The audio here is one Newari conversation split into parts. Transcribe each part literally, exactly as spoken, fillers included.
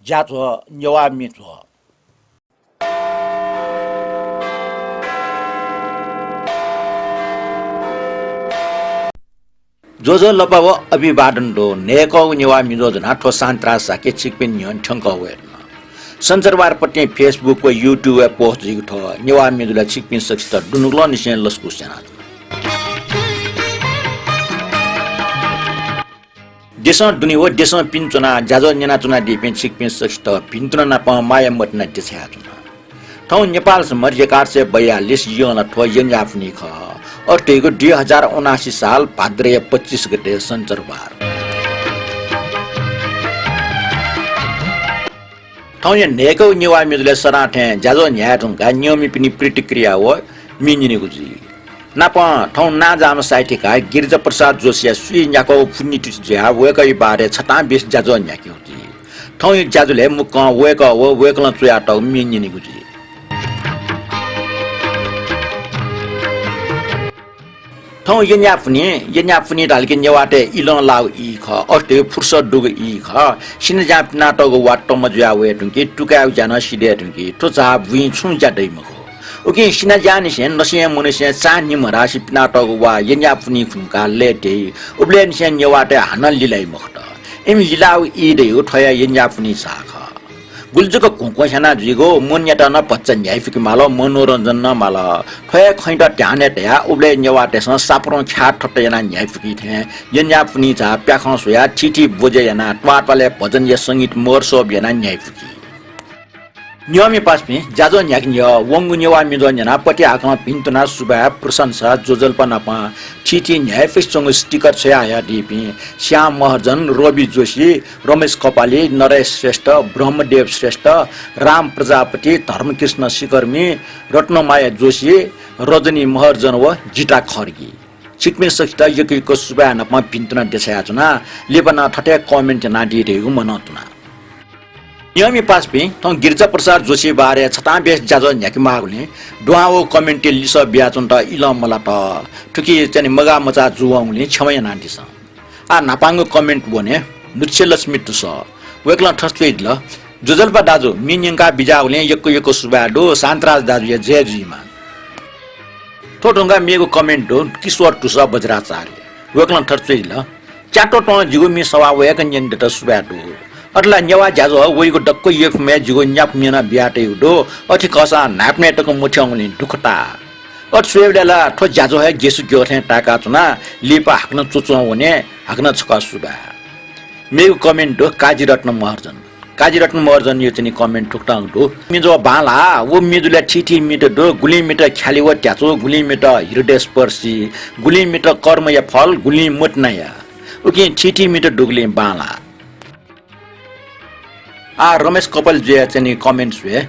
ज्याझ्वः नेवाः म्ये झ्वः। ज्वजलपा व अभिवादन दु। न्हय्कःगु नेवाः म्ये ज्वः ज्वनाः थ्व शान्तिराज शाक्य छिकपिनि न्ह्यःने थ्यंकः वये धुन। सञ्चरबार पतिं Facebook व YouTube-य् post जुइगु थ्व नेवाः म्ये ज्वलय् छिकपिं सकसित दुनुगलंनिसें लसकुस यानाच्वना। देशं दुने व देशं पिने च्वनाः ज्याझ्वः न्यनाच्वनादीपिं छिकपिं सकसित भिन्तुना नाप माया मतिना देछायाच्वना। थौं नेपाल सम्बत एघार सय बयालिस यंलाथ्व यँयाःपुन्हि खः। अथे धइगु दुई हजार उनासी साल भाद्रया पच्चिस गते सञ्चरबार। थौंया न्हय्कःगु नेवाः म्ये ज्वलय् सदां थें ज्याझ्वः न्ह्याये धुंकाः न्यंमिपिनि प्रतिक्रिया व म्ये न्यनेगु जुइ। नापं थौं नांजाःम्ह साहित्यकार गिरिजा प्रसाद जोशीया स्वीन्याक्वःगु पुण्यतिथि जुयाः वय्कःया बारे छतां बेस ज्याझ्वः न्ह्याकेगु जुइ। थौंया ज्याझ्वलय् मुक्कं वय्कः व वय्कलं च्वयातःगु म्ये न्यनेगु जुइ। थौं यँयाःपुन्हि, यँयाःपुन्हि धाल कि नेवाःतय् इलं लाःगु ई खः, अथे फुर्सद दुगु ई खः। सिनाज्यां पिनातःगु वा तःम्ह जुया वये धुंकी, तुकायेगु ज्या नं सिधये धुंकी। थ्व झाः बुँइ छुं ज्या दइ मखु। उकिं सिनाज्यांनिसें नसुया मनूसें चान्हि म्हरासे पिनातःगु वा यँयाःपुन्हि खुन्हुकाः लय् दइ। उबलय्‌निसें नेवाःतय् हानं लिलाइ मखुत। इमि लिलाःगु ई दइगु थ्वया यँयाःपुन्हि झाः खः। गुलि जक घ्वंघ्वं स्याना जुइगु, मनयात नं भचा न्ह्याइफुके माल, मनोरञ्जन नं माल। थ्व हे खँयात ध्यानय् धयाः उबलय् नेवाःतय्‌सं सापरं ख्यात थत यानाः न्ह्याइफुकी थें यँयाःपुन्हि झाः प्याखं स्वयाः थीथी ब्वज्या यानाः त्वाःत्वालय् भजनया संगीत महोत्सव यानाः न्ह्याइफुकी। न्यंमि पासापिं, ज्याझ्वः न्ह्याके न्ह्यः वंगु नेवाः म्ये ज्वः न्यनाः पति हाकलं भिन्तुना, सुभाय्, प्रशंसा, ज्वजलपा नाप थीथी न्ह्याइफुसे च्वंगु sticker छ्वयाहयादीपिं श्याम महर्जन, रवि जोशी, रमेश कपाली, नरेश श्रेष्ठ, ब्रह्मदेव श्रेष्ठ, राम प्रजापति, धर्मकृष्ण शिखरमी, रत्नमाया जोशी, रजनी महर्जन व जिता खड्गी। छिकपिं सकसित यक्व यक्व सुभाय् नाप भिन्तुना देछायाच्वना। लिपा नं थथे comment यानादी धइगु मनंतुना। न्यंमि पासापिं, थौं गिरिजा प्रसाद जोशी बारे छतां बेस ज्याझ्वः न्ह्याके माःगुलिं दुहां व comment-य् लिसः बियाच्वनेत इलं मलात। थुकी च्वने मगाः मचाः जूवंगुलिं क्षमा यानादिसँ। आः न्हापांगु comment वने, नुच्छेलक्ष्मी तुसः। वय्कलं थथे च्वयादिल, ज्वजलपा दाजु, म्ये न्यंका बिज्याःगुलिं यक्व यक्व सुभाय् दु, शान्तराज दाजुया जय जुइमा। थ्व धुंकाः मेगु comment दु, किशोर तुसः बज्राचार्य। वय्कलं थथे च्वयादिल, च्यात्वत्वं जिगु म्ये सवाः वय्कः न्यनेत सुभाय् दु। अथे ला नेवाः ज्याझ्वः वइगु दक्व यःपुम्हय् जिगु न्यापा म्ये नं बियातयागु दु। अथे खःसां न्हाय्पनय् तक मथ्यंगुलिं दुःख ताः। अथे स्वयेबलय् ला थ्व ज्याझ्वः हे गेसु ग्यः थें ताय्काच्वना। लिपा हाकनं च्वच्वं वने, हाकनं छकः सुभाय्। मेगु comment दु काजीरत्न महर्जन। काजीरत्न महर्जनया च्वने comment थुकथं दु। म्ये ज्वः बांलाः, व म्ये ज्वलय् थीथी म्येत दु, गुलिं म्येत ख्यालि व ध्याचु, गुलिं म्येत हृदयस्पर्शी, गुलिं म्येत कर्मया फल, गुलिं मतिनाया। उकिं थीथी म्येत दुगुलिं बांलाः। आः रमेश कपाली जुया च्वने comment स्वये।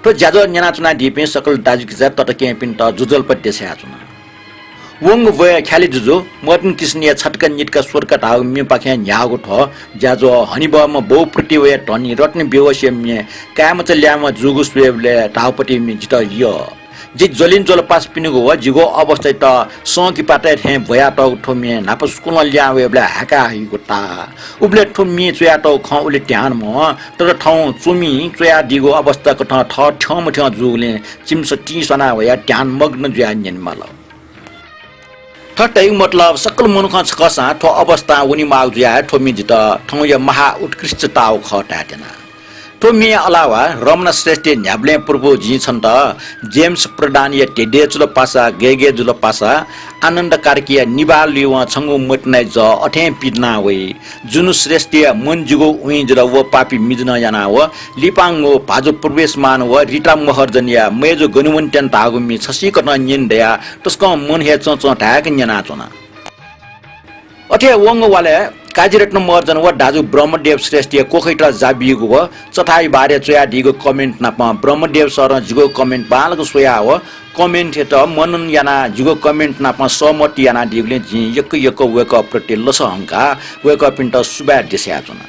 थ्व ज्याझ्वः न्यनाच्वनादीपिं सकल दाजुकिजा तताकेहेँपिन्त ज्वजलपा देछायाच्वना। वंगु ब्वय् ख्यालि जुजु मदन कृष्णया छतका नितका स्वतका धाःगु म्येपाखें न्ह्याःगु थ्व ज्याझ्वः हनेबहःम्ह बौप्रतिभाया धनी रत्न बेहोसया म्ये काय्मचा ल्याय्म्ह जूगु स्वयेबलय् धाःपतिं म्ये जितः यः। जि ज्वलिंज्वलपासापिनिगु व जिगु अवस्थायात संकिपातय् थें ब्वयातःगु थ्व म्ये न्हापा सुकुलं लिहां वयेबलय् हाय्काः हइगु ताः। उबलय् थ्व म्ये च्वयातःगु खँ उलि ध्यान मवं, तर थौं च्वमिं च्वयादीगु अवस्था कथं थः थ्यंमथ्यं जूगुलिं जिमिसं तिं स्वाना वयाः ध्यानमग्न जुयाः न्यनेमाल। थथे धइगु मतलब सकल मनुखं छकःसां थ्व अवस्थां वनेमाःगु जुयाः हे थ्व म्ये जितः थौंया महा उत्कृष्टताया खः धायेत्यना। थ्व म्येया अलावा रमना श्रेष्ठया न्ह्याबलें प्रभु जिं छन्त जेम्स प्रधानया धेधे जुल पासा, गय् गय् जुल पासा, आनन्द कार्कीया निभाः लुइवं छंगु मतिनाया जः अथें पिदना वइ। जुनु श्रेष्ठया मन जिगु उइँ जुल व पापी मिजनं याना व लिपांगु भाजु प्रवेशमान व रिता महर्जनया मय्जु गनिवन्त्यन धाःगु म्ये छसिकथं न्यने दयाः तसकं मन हे चंचं धाय्क न्यनाच्वना। अथे वंगु वालय् काजीरत्न महर्जन व दाजु ब्रह्मदेव श्रेष्ठया कोखयात जा बीगु व चथाया बारे च्वयादीगु comment नाप ब्रह्मदेव सरं जिगु comment बांलाक स्वयाः व comment-यात मनन यानाः जिगु comment नाप सहमति यानादीगुलिं जिं यक्व यक्व वय्कः प्रति लसः हंकाः वय्कःपिन्त सुभाय् देछायाच्वना।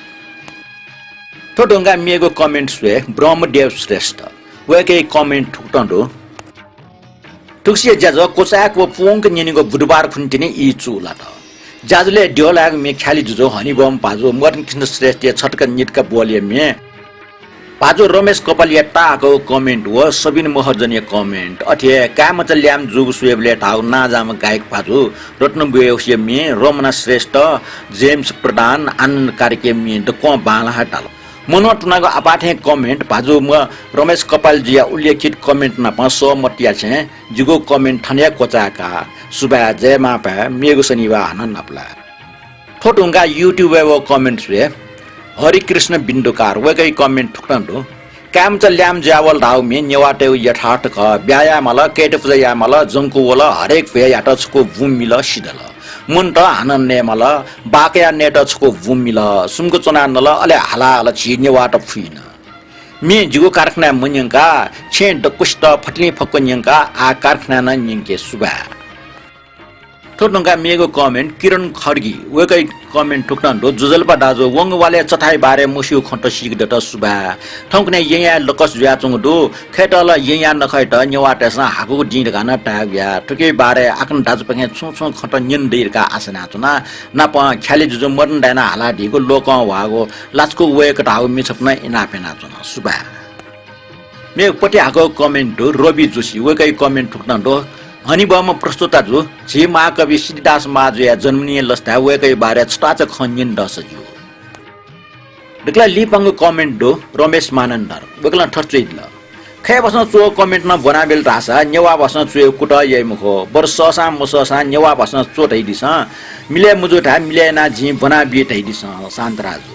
थ्व धुंकाः मेगु comment स्वये ब्रह्मदेव श्रेष्ठ। वय्कःया comment थुकथं दु। थुगुसी ज्याझ्वः क्वचाय्क व पूवंक न्यनेगु बुधबार खुन्हु तिनि ई चूलात। ज्याझ्वलय् द्यःलाःगु म्ये ख्यालि जुजु हनेबहःम्ह भाजु मदन कृष्ण श्रेष्ठया छतका नितका ब्वलया म्ये भाजु रमेश कपालीया ताःहाकःगु comment व सबिन महर्जनया comment। अथे हे काय्‌मचा ल्याय्‌म्ह जूगु स्वयेबलय् धाःगु नांजाःम्ह गायक भाजु रत्न बुयेवसिया म्ये, रमना श्रेष्ठ, जेम्स प्रधान, आनन्द कार्कीया म्ये दक्वं बांलाः हे धाल। मनूतय्‌गु आपाः थें comment। भाजु म रमेश कपालीजुया उल्लेखित comment नाप सहमत यासें जिगु comment थन हे क्वचाय्‌का। सुभाय्, जय मांभाय्, मेगु शनिबाः हानं नापलाये। थ्व धुंकाः YouTube-य् व comment स्वये। हरिकृष्ण बिन्दुकार, वय्‌कःया comment थुकथं दु। काय्‌मचा ल्याय्‌म्ह जुयावल धाःगु म्ये नेवाःतय्‌गु यथार्थ खः। ब्याहा याये माल, कय्‌ता पुजा याये माल, जंकु वल, हरेक भ्वय्‌यात छकू बुँ मिल, सिधल। मनूत हानं नये माल, बाकया नयेत छकू बुँ मिल, सुम्क च्वनाः नल, अले हाला हल, झी नेवाःत फुइन। म्ये जिगु कारखानाय् मन्यंकाः, छेँय् दक्वसित फतिलिं फक्व न्यंकाः आः कारखानाय् नं न्यंके। सुभाय्। थ्व धुंकाः मेगु comment किरण खड्गी, वय्‌कःया comment थुकथं दु। ज्वजलपा दाजु, वंगु वालय् चथाया बारे मस्यूगु खँत सीके दत, सुभाय्। थौंकन्हय् येँयाय् लकस जुयाच्वंगु दु। खय्‌त ला येँयाय् नखःयात नेवाःतय्‌सं हाकुगु दिं धकाः नं धायेगु या। थुकिया बारे आकन दाजुपाखें छुं छुं खँत न्यने दइ धकाः आशा यानाच्वना। नापं ख्यालि जुजु मदन दाइनं हालादीगु लोकं ह्वाःगु लाचखु वय्‌कः धाःगु म्ये छपु नं इनाप यानाच्वना। सुभाय्। मेगु पतिहाकःगु comment दु, रवि जोशी, वय्‌कःया comment थुकथं दु। हनेबहःम्ह प्रस्तोता जु, झी महाकवि सिद्धिदास महाजुया जन्मदिनया लसताय् वय्‌कःया बारे छत्वाःचा खँ न्यने दःसा ज्यू। दकलय् लिपांगु comment दु, रमेश मानन्धर, वय्‌कलं थथे च्वयादिल। खय् भाषां च्वःगु comment नं ब्वनाबिल धाःसा नेवाः भाषां च्वयेगु कुतः याइ मखु, बरु सःसां मसःसां नेवाः भाषां च्व धयादिसँ, मिलय् मजू धाये, मिलय् यानाः जिं ब्वनाबी धयादिसँ, शान्तराजु।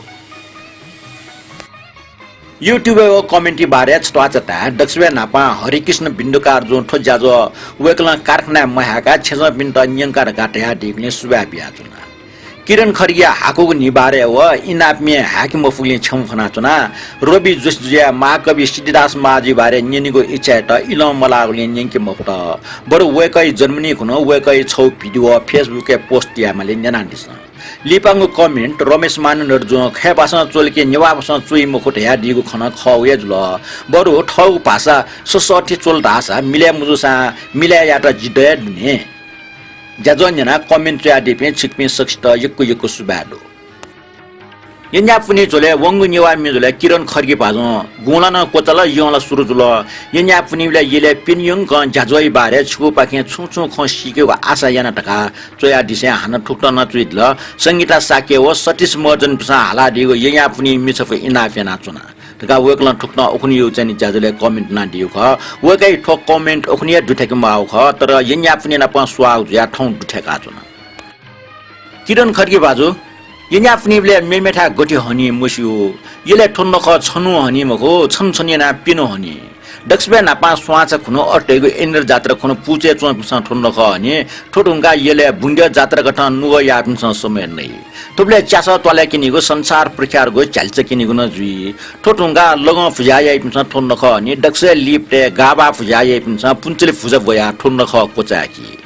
YouTube-य् व comment-या बारे छत्वाःचा धाये, दक्वसिबय् न्हापां हरिकृष्ण बिन्दुकार जुं थ्व ज्याझ्वः वय्‌कलं कारखानाय् मह्याकाः छेँजःपिन्त न्यंका धकाः धयादीगुलिं सुभाय् बियाच्वना। किरण खड्गीया हाकुगु न्हि बारे व इनाप म्ये हाय्‌के मफुगुलिं क्षमा फ्वनाच्वना। रवि जोशी जुया महाकवि सिद्धिदास महाजुया बारे न्यनेगु इच्छायात इलं मलाःगुलिं न्यंके मफुत। बरु वय्‌कःया जन्मदिन खुन्हु वय्‌कःया छगू video Facebook-य् post यायेमाली, न्यनादिसँ। लिपांगु comment रमेश मानन्धर जुं खय् भाषां च्वल कि नेवाः भाषां च्वइ मखु धयादीगु खँ नं खः हे जुल। बरु थःगु भाषा ससःति च्वल धाःसा मिलय् मजूसां मिलय् यायेत जि दये दु नि। ज्याझ्वः न्यनाः comment च्वयादीपिं छिकपिं सकसित यक्व यक्व सुभाय् दु। येँयाः पुन्हि झ्वलय् वंगु नेवाः म्ये झ्वलय् किरण खड्गी भाजुं गुँला नं क्वचाल, यं ला सुरु जुल। येँयाः पुन्हिबलय् यलय् प्यन्हु यंकं ज्याझ्वःया बारे छिगुपाखें छुं छुं खँ सीकेगु आशा याना धकाः च्वयादिसें हानं थुकथं नं च्वयादिल। संगीता शाक्य व सतीश महर्जनपिन्सं हालादीगु येँयाः पुन्हि म्ये छपु इनाप यानाच्वना धकाः वय्‌कलं थुकथं उखुन्हु यःगु चाहिँ ज्याझ्वलय् comment यानादीगु खः। वय्‌कःया थ्व comment उखुन्हु हे दुथ्याकेमाःगु खः, तर येँयाः पुन्हि नाप स्वाःगु जुयाः थौं दुथ्याकाच्वना। किरण खड्गी भाजु, येँयाः पुन्हिबलय् मेमेथाय् गथे हनी मस्यू। यलय् थ्व नखः छन्हु हनी मखु, छन्हु छन्हु यानाः प्यन्हु हनी। दक्वसिबय् न्हापां स्वांचा खुन्हु अथे धइगु एन्‍डर जात्रा खुन्हु पुचय् च्वंपिन्सं थ्व नखः हनी। थ्व धुंकाः यलय् बुंद्यः जात्रा कथं नुगः याःपिन्सं समय नइ। थुबलय् च्यासः त्वालय् क्यनीगु, संसार प्रख्यातगु झ्यालिचा क्यनीगु नं जुइ। थ्व धुंकाः लगं भुजाः याइपिन्सं थ्व नखः हनी। दक्वसिबय् लिपतय् गाःबाः भुजाः याइपिन्सं पुन्चुलि भुजा ब्वयाः थ्व नखः क्वचाय्‌की।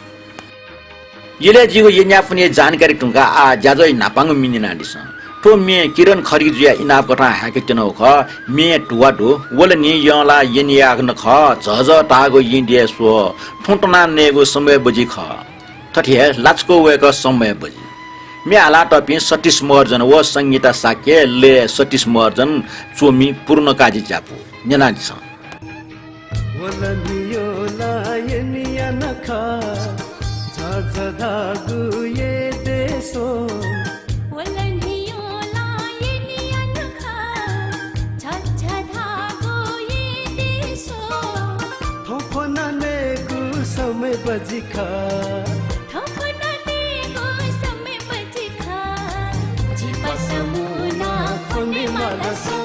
यलय् जिगु येँयाः पुन्हिया जानकारी धुंकाः आः ज्याझ्वःया न्हापांगु म्ये न्यनादिसँ। थ्व म्ये किरण खड्गी जुया इनाप कथं हाय्‌के त्यनागु खः। म्ये धुवा दु। वल नि यं ला येँ नियाः नखः, झःझः धाःगु येँ देय् स्व। थौं त्वनाः नयेगु समय बजि खः। थथे हे लाचखु वय्‌कः समय बजि। म्ये हालातःपिं सतीश महर्जन व संगीता शाक्य, लय् सतीश महर्जन, च्वमि पूर्ण काजी ज्यापु। न्यनादिसँ। वल नि यं ला येँ नियाः नखः, झःझः धाःगु येँ देय् स्व। वल नि यं ला येँ नियाः नखः, झःझः धाःगु येँ देय् स्व। थौं त्वनाः नयेगु समय बजि खः। थौं त्वनाः नयेगु समय बजि खः। झी पासा मुनाः फ्वने माल स्व।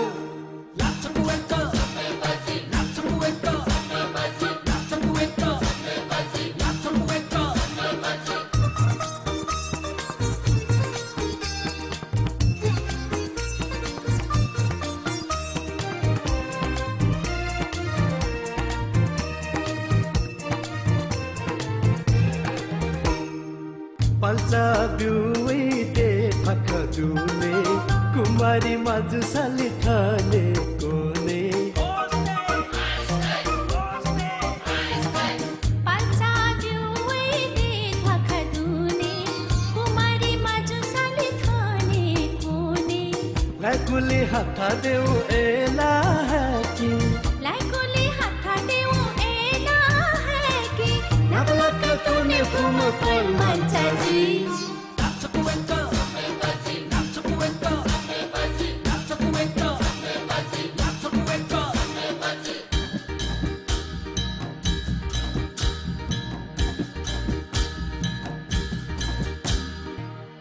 पाल्चा ब्यू वइते फाख दुने, कुमारी माजु साली थने कोने। पाल्चा ब्यू वइते फाख दुने, कुमारी माजु साली थने कोने। लाइकुलि हाथा देउ एला है कि। लाइकुलि हाथा देउ एला है कि। नापलाक तुने फुम परमचारी।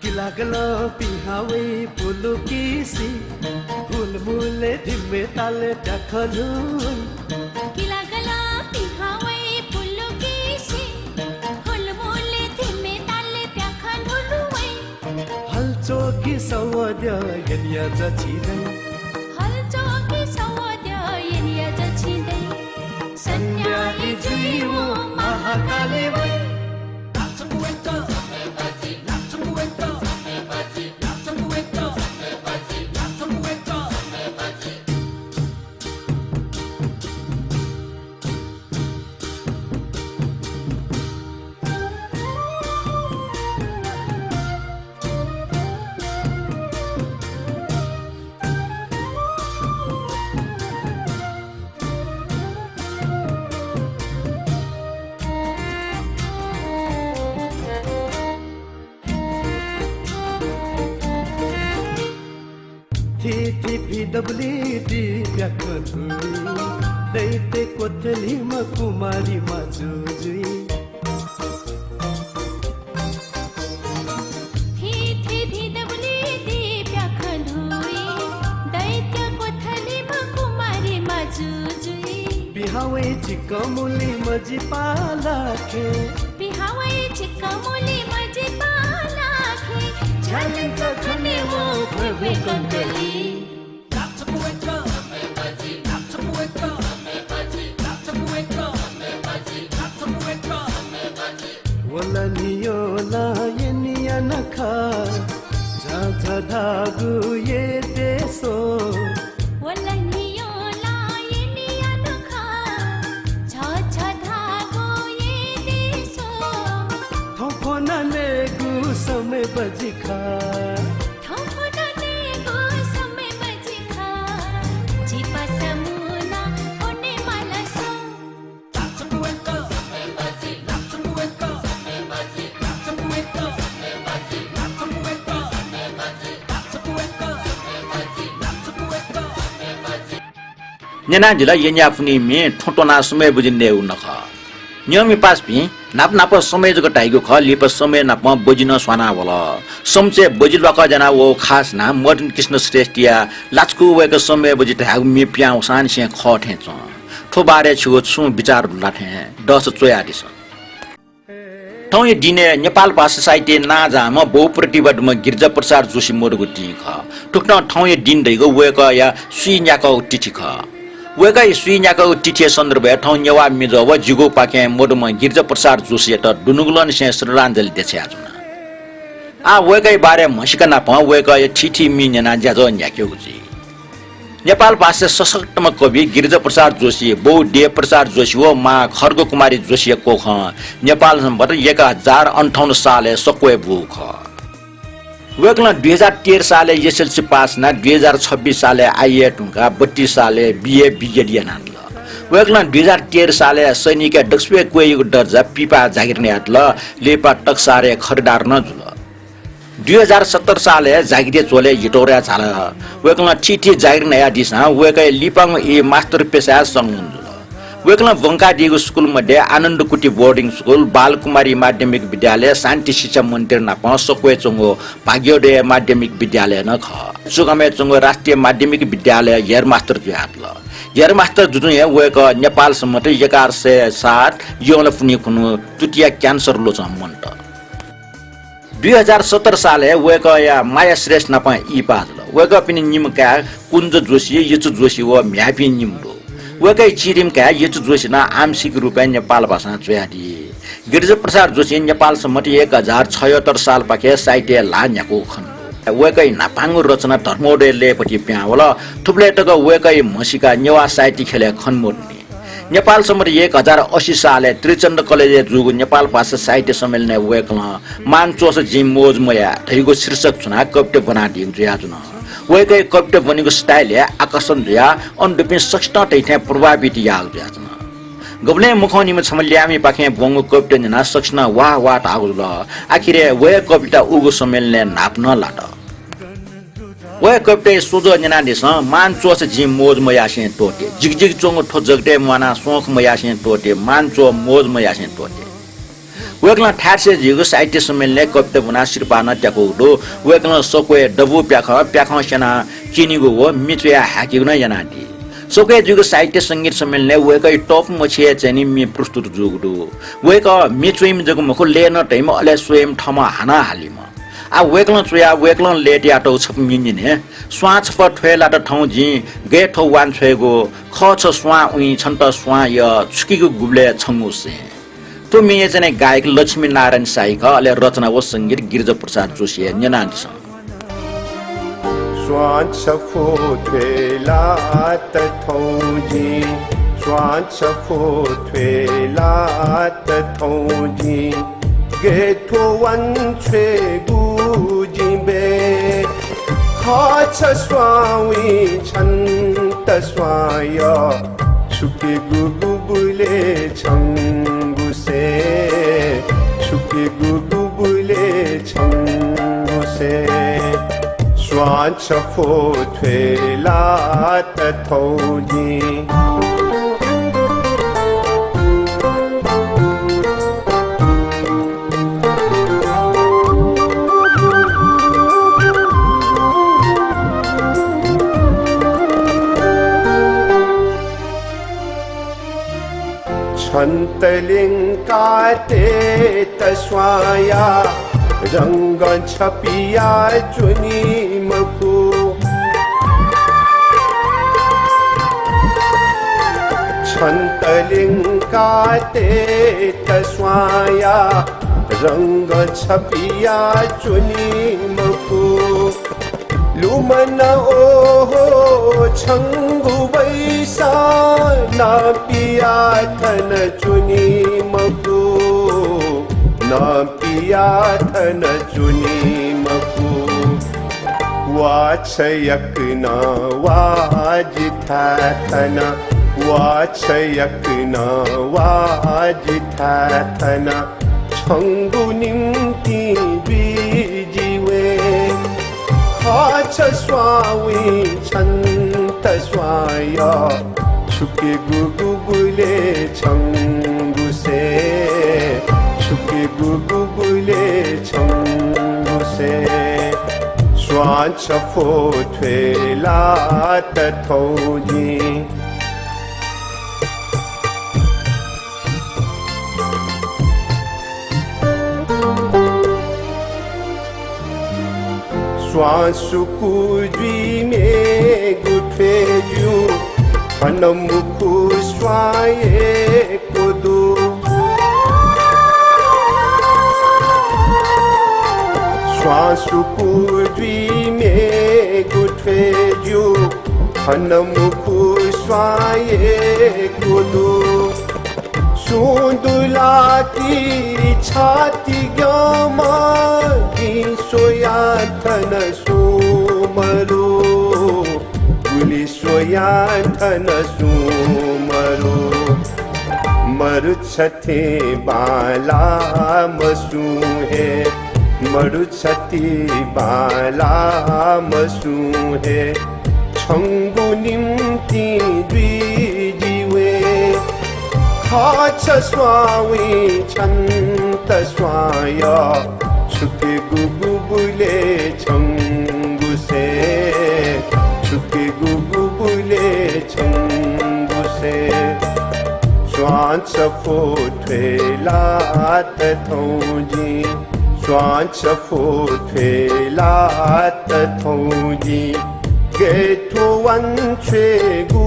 किलागल पिहावै पुलुकिसि, हुलमुले धिमे ताले प्याखलु। किलागल पिहावै पुलुकिसि, हुलमुले धिमे ताले प्याखलु वै। हलचोकि सवद्य यनिया जछि दइ। हलचोकि सवद्य यनिया जछि दइ। सन्याली जुइ व महाकाली वइ। थीथी पीडब्ल्यूडी प्याखं धुइ, दैत्य कोठलीमा कुमारीमा जुजुइ। थीथी पीडब्ल्यूडी प्याखं धुइ, दैत्य कोठलीमा कुमारीमा जुजुइ। पिहावै चिकमुली मजिपालाखे। पिहावै चिकमुली मजिपालाखे। झ्यालिन्त खने वो भ्वय् भ्वय् कन्तली। वलनियो ला यनिया नखा, झा झा धागु ये देशो। वलनियो ला यनिया नखा, झा झा धागु ये देशो। थौं ख्वनानेगु समय बजिखा। थौं ख्वनानेगु समय बजिखा। झीपासा मुना ख्वने मालासो। न्यनादिल यनियापुनिमि थौं त्वना समय बजि नयेगु नखः। न्यंमि पासापिं, न्हापा न्हापा समय जक धाइगु खः, लिपा समय नाप बजि नं स्वाना वल। समचय् बजि ल्वाकः ज्याना वःगु खास न्हा मदन कृष्ण श्रेष्ठया लाचुकु वय्कः समय बजि धायेगु म्ये पिहां वसांनिसें खः थें च्वं। थ्व बारे छिगु छुं बिचाः दु ला थें दःसा च्वयादिसँ। थौंया दिनय् नेपाल भाषा साहित्यय् नांजाःम्ह बहुप्रतिभा दुम्ह गिरिजा प्रसाद जोशी मदुगु दिं खः। थुकथं थौंया दिं धइगु वय्कःया स्वीन्याकःगु तिथि खः। वय्कःया स्वीन्याकःगु तिथिया सन्दर्भय् थौं नेवाः मिजः व जिगुपाखें मदुम्ह गिरिजा प्रसाद जोशीयात दुनुगलंनिसें श्रद्धाञ्जलि देछायाच्वना। आः वय्कःया बारे म्हसीका नापं वय्कःया थीथी मि न्यनाः ज्याझ्वः न्ह्याकेगु जुइ। नेपाल भाषाया सशक्तम्ह कवि गिरिजा प्रसाद जोशी, बौ देव प्रसाद जोशी व मां खड्ग कुमारी जोशीया कोखं नेपाल संवत् एक हजार अन्ठाउन्न सालय् सक्वय् बूगु खः। वय्कलं दुई हजार तेह्र सालय् एसएलसी पास यानाः दुई हजार छब्बिस सालय् आइए धुंकाः बत्तीस सालय् बिए बिएड यानादिल। वय्कलं दुई हजार तेह्र सालय् सैनिकया दक्वसिबय् क्वय्‌यागु दर्जा पीपाः जागिर नयादिल। लिपा टक्सारय् खरिदार नं जुल। दुई हजार सत्र सालय् जागिरया झ्वलय् हितौराय् झाल। वय्कलं थीथी जागिर नयादीसां वय्कःया लिपांगु ई मास्टर पेसाय् संलग्न जुल। वय्कलं ब्वंकादीगु स्कूल मध्ये आनन्दकुटी बोर्डिङ स्कूल, बालकुमारी माध्यमिक विद्यालय, शान्ति शिक्षा मन्दिर नापं सक्वय् च्वंगु भाग्योदय माध्यमिक विद्यालय नं खः। चुगामय् च्वंगु राष्ट्रिय माध्यमिक विद्यालयय् हेडमास्टर जुयादिल। हेडमास्तर जुजुं हे वय्कः नेपाल संवत् एघार सय सात यंलापुन्हि खुन्हु तुतिया क्यान्सर ल्वचं मन्त। दुई हजार सत्र सालय् वय्कःया माया श्रेष्ठ नाप ई पाः जुल। वय्कःपिनि निम्ह काय् कुञ्ज जोशी, यचु जोशी व म्ह्याय्‌पिं निम्ह दु। वय्कःया चिधिम्ह काय् यचु जोशीं नं आंशिक रूपय् नेपाल भाषां च्वयादी। गिरिजा प्रसाद जोशी नेपाल संवत् एक हजार छयत्तर सालपाखे साहित्यय् ल्हाः न्ह्याकूगु खनेदु। वय्कःया न्हापांगु रचना धर्मोदय लय्‌पति पिहां वल। थुबलय् तक वय्कःया म्हसीका नेवाः साहित्य ख्यलय् खने मदुनि। नेपाल संवत् एक हजार अस्सी सालय् त्रिचन्द्र कलेजय् जूगु नेपाल भाषा साहित्य सम्मेलनय् वय्कलं मान च्वःसा जिं मोज मयाये धइगु शीर्षक छुनाः कविता ब्वनादीगु जुयाच्वन। वय्‌कःया कविता ब्वनीगु style हे आकर्षण जुयाः अन दुपिं सकसितं थःथें प्रभावित याःगु जुयाच्वन। गुबलें मखंनिम्ह छम्ह ल्यामिपाखें ब्वंगु कविता न्यनाः सकसिनं वाह वाह धाःगु जुल। आखिरय् वया कविता उगु सम्मेलनय् न्हापा नं लात। वया कविताया स्वझ्वः न्यनादिसँ। मान च्वःसा जिं मोज मयासें त्वःते। जिगजिग च्वंगु थ्व जगतय् म्वानाः स्वांख मयासें त्वःते। मान च्वः मोज मयासें त्वःते। वय्‌कलं थाय्‌थासय् जुइगु साहित्य सम्मेलनय् कविता ब्वनाः सिरपाः नं त्याकूगु दु। वय्‌कलं सक्वया दबू प्याखं, प्याखं स्यनाः चिनेगु व म्ये च्वयाः हाय्‌केगु नं यानादी। सक्वया जुइगु साहित्य संगीत सम्मेलनय् वय्‌कःया तःपु मछि हे चाहिँ नि म्ये प्रस्तुत जूगु दु। वय्‌कः म्ये च्वइम्ह जक मखु, लय् नं तइम्ह, अले स्वयेम्ह, थःम्हं हानं हालीम्ह। आः वय्‌कलं च्वयाः वय्‌कलं लय् तयातःगु छपु म्ये न्यने। स्वां छपु थ्वय् लात थौं जिं, गय् थ्व वां छ्वयेगु, खः छ स्वां उइँ, छन्त स्वां यः, छुकिगु गुबलय् छंगु सें। थ्व म्ये चाहिँ नि गायक लक्ष्मी नारायण शाही खः, अले रचना व संगीत गिरिजा प्रसाद जोशीया। न्यनादिसँ। स्वां छपु थ्वय् लात थौं जिं, स्वां छपु थ्वय् लात थौं जिं, गय् थ्व वां छ्वयेगु जिं बय्। खः छ स्वां उइँ, छन्त स्वां यः, छुकिगु गुबलय् छंगु सें, छुकिगु गुबलय् छंगु सें। स्वां छपु थ्वय् लात थौं जिं। छन्त ल्यंकाः तयेत स्वांया रंग छपिया च्वनी मखु। छन्त ल्यंकाः तयेत स्वांया रंग छपिया च्वनी मखु। लुमन ओहो छंगु बैसा नापिया थन च्वनी मखु, नापिया थन च्वनी मखु। वा छ यक्न वा जिथाय् थन, वा छ यक्न वा जिथाय् थन। छंगु निंतिं दुई जि वये। खः छ स्वां उइँ छन्त स्वां यः। छुकिगु गुबलय् छंगु सें। छुकिगु गुबलय् छंगु सें। स्वां छपु थ्वय् लात थौं जिं। स्वां सुकू जुइम्हेगु थ्वय् ज्यू, थन मुखु स्वां यय्‌कू दु। स्वां सुकू जुइम्हेगु थ्वय् ज्यू, थन मुखु स्वां यय्‌कू दु। सुं दु ला ति छाति ग्यंम्ह, जिं स्वयां थन सुं मरु। गुलि स्वयां थन सुं मरु। मरुच्छथें बांलाम्ह सुं हे, मरुच्छथें बांलाम्ह सुं हे, छंगु निंतिं दुई जि वये। खः छ स्वां उइँ छन्त स्वां यः, छुकिगु गुबलय् छंगु सें, छुकिगु गुबलय् छंगु सें। स्वां छपु थ्वय् लात थौं जिं, स्वां छपु थ्वय् लात थौं जिं, गय् थ्व वां छ्वयेगु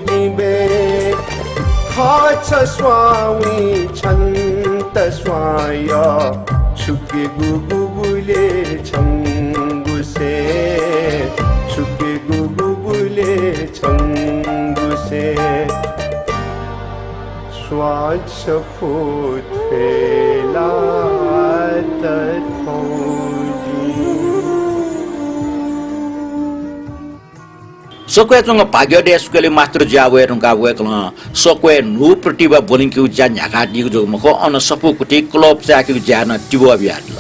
जिं बय्। खः छ स्वां उइँ छन्त स्वां यः, छुकिगु गुबलय् छंगु सें, छुकिगु गुबलय् छंगु सें। स्वां छपु थ्वय् लात थौं जिं। सक्वय् च्वंगु भाग्योदय स्कूलय् मास्टर जुयाः वये धुंकाः वय्कलं सक्वय् न्हू प्रतिभा ब्वनेकेगु ज्या न्ह्याकादीगु जक मखु, अन सफूकुति क्लब चाय्केगु ज्याय् नं तिबः बियादिल।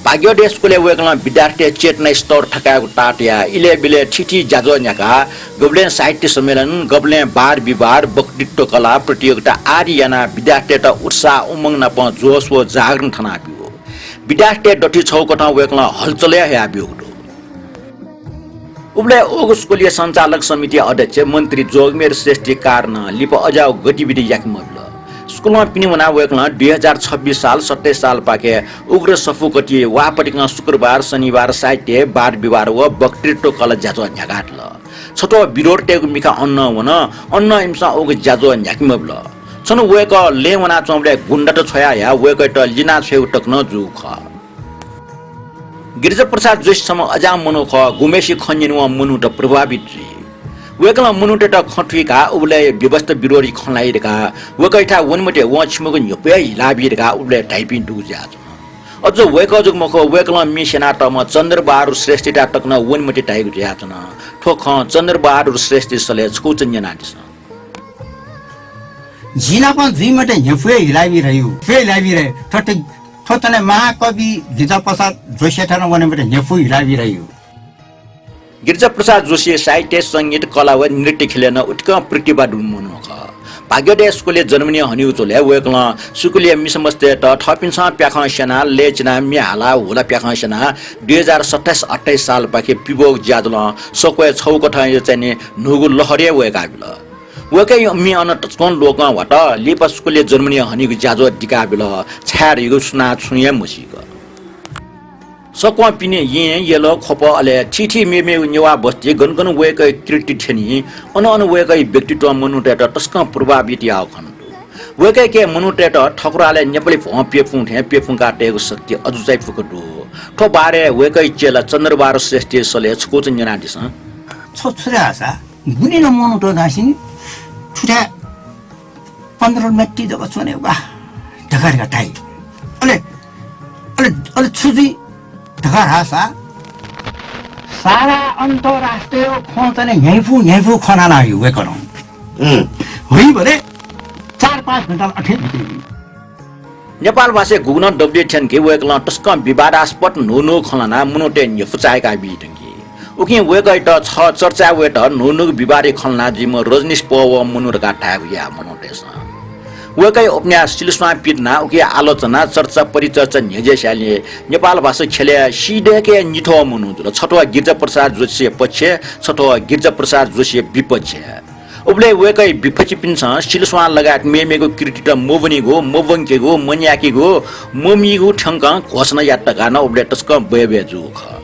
भाग्योदय स्कूलय् वय्कलं विद्यार्थीतय् चेतना स्तर थकायेगु ताःतुयाः इलय् ब्यलय् थीथी ज्याझ्वः न्ह्याकाः गबलें साहित्य सम्मेलन, गबलें वाद विवाद, वक्तृत्व कला प्रतियोगिता आदि यानाः विद्यार्थीतय्त उत्साह उमंग नाप जोश व जागरण थनाब्यू। विद्यार्थीतय् दथुइ छगू कथं वय्कलं हलचल हे हयाब्यूगु दु। उबलय् ओगु स्कूलया सञ्चालक समितिया अध्यक्ष मन्त्री जोगमेर श्रेष्ठया कारणं लिपा अज्याःगु गतिविधि याके मबिल। स्कूलं पिने वनाः वय्कलं दुई हजार छब्बिस साल सत्ताइस सालपाखे उग्र सफूकति वाःपतिकं शुक्रबार, शनिबार साहित्य, वाद विवाद व वक्तृत्व कला ज्याझ्वः न्ह्याकादिल। छत्वः विरोध तयेगु मिखा अन नं वन, अन नं इमिसं ओगु ज्याझ्वः न्ह्याके मबिल। छन्हु वय्कः लँय् वनाच्वंबलय् गुण्डात छ्वयाहयाः वय्कःयात लिनाछ्वयेगु तक नं जूगु खः। गिरिजाप्रसाद जोशी छम्ह अज्याःम्ह मनू खः, गुम्हय्सित खँ न्यनेवं मनूत प्रभावित जुइ। वय्कलं मनूतय्त खँ थुइकाः उबलय् व्यवस्था विरोधी खँ ल्हाइ धकाः वय्कःयाथाय् वने मते, वं छिमिगु न्ह्यब्वये हिलाबी धकाः उबलय् धाइपिं दुगु जुयाच्वन। अझ वय्कः जक मखु, वय्कलं म्ये स्यनातःम्ह चन्द्रबहादुर श्रेष्ठयाथाय् तक नं वने मते धाइगु जुयाच्वन। थ्व खँ चन्द्रबहादुर श्रेष्ठया सलय् छकूचा न्यनादिसँ। जि नाप जुइ मते, न्ह्यब्वये हिलाबी धइगु। ब्वये हिलाबी धइगु। थ्व, थ्व, थ्व तने महाकवि गिरिजाप्रसाद जोशीयाथाय् नं वने मते, न्ह्यब्वये हिलाबी धइगु। गिरिजाप्रसाद जोशी साहित्य, संगीत, कला व नृत्य ख्यलय् नं उतिकं प्रतिभा दुम्ह मनू खः। भाग्योदय स्कूलय् जन्मलि हनेगु झ्वलय् वय्कलं स्कूलया मिसामस्तय्त थःपिन्सं प्याखं स्यनाः, लय् चिनाः, म्ये हालाः, हुला प्याखं स्यनाः दुई हजार सत्ताइस अट्ठाइस सालपाखे पिब्वःगु ज्याझ्वलं सक्वय् छगू कथंया चाहिँ नि न्हूगु लहर हे वय्काबिल। वय्कःया म्ये अन तसकं लोकं ह्वात। लिपा स्कूलय् जन्मलि हनेगु ज्याझ्वः दिकाबिल। छाय् धइगु सुनां छुं हे मसीक। सक्वं पिने येँ, यल, ख्वप, अले थीथी मेमेगु नेवाः बस्ती गन गन वय्कःया कीर्ति थ्यनी, अन अन वय्कःया व्यक्तित्वं मनूतय्त तसकं प्रभावित याःगु खनेदु। वय्कःया मनूतय्त ठकुरालय् नेपाली भ्वं प्यपुं थें प्यपुंका तयेगु शक्ति अजू चायापुक दु। थ्व बारे वय्कःया चेला चन्द्रबहादुर श्रेष्ठया सलय् छकूचा न्यनादिसँ। छ छु धाःसा गुलि नं मनूत धाःसा नि थुथाय् पन्ध्र मिनेट जक च्वने वा धकाः धकाः धाइ। अले, अले, अले छु जुइ धकाः धाःसा सारा अन्तर्राष्ट्रिय खँ चाहिँ न्ह्याइपु, न्ह्याइपु खँ ल्हानाहइ वय्कलं। हुइबलय् चार पाँच घण्टा अथे बिते। नेपाल भाषाय् गुगु नं दबुलिइ थ्यंकी वय्कलं तसकं विवादास्पद न्हू न्हू खँ ल्हानाः मनूतय् न्ह्यइपु चाय्का बी धुंकी। उकिं वय्कःयात छगः चर्चाय् वयेत न्हू न्हूगु विवादया खँ ल्हानाः जुइम्ह रजनीश पहः व मनू धकाः धायेगु याः मनूतय्सं। वय्कःया उपन्यास सिलुस्वां पितिना उकिया आलोचना, चर्चा, परिचर्चा न्ह्यज्यासेंलि नेपाल भाषा ख्यलय् सीदय्क निथ्वः मनू जुल। छत्वः गिरिजाप्रसाद जोशीया पक्षय्, छत्वः गिरिजाप्रसाद जोशीया विपक्षय्। उबलय् वय्कःया विपक्षीपिन्सं सिलुस्वां लगायत मेमेगु कृतित मब्वनीगु, मब्वंकेगु, मन्याय्केगु, ममीगु थ्यंकं घोषणा यात धकाः नं उबलय् तसकं बय्बय् जूगु खः।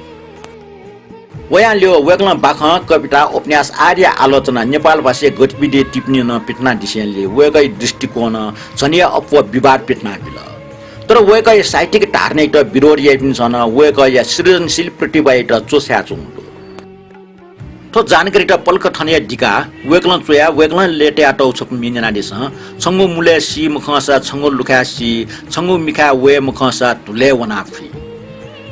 वयां ल्यू वय्कलं बाखं, कविता, उपन्यास आदिया आलोचना, नेपाल भाषाया गतिविधि टिप्पणी नं पिथनादिसेंलि वय्कःया दृष्टिकोणं झन हे अप्वः विवाद पिथनाबिल। तर वय्कःया साहित्यिक धारणायात विरोध याइपिन्सं नं वय्कःया सृजनशील प्रतिभायात च्वछायाच्वंगु दु। थ्व जानकारीत पलख थन हे दिकाः वय्कलं च्वयाः वय्कलं लय्तायातःगु छपु म्ये न्यनादिसँ। छंगु मुलय् सी मखंसा छंगु लुखाय् सी, छंगु मिखाय् वये मखंसा धुलय् वनाः फुइ।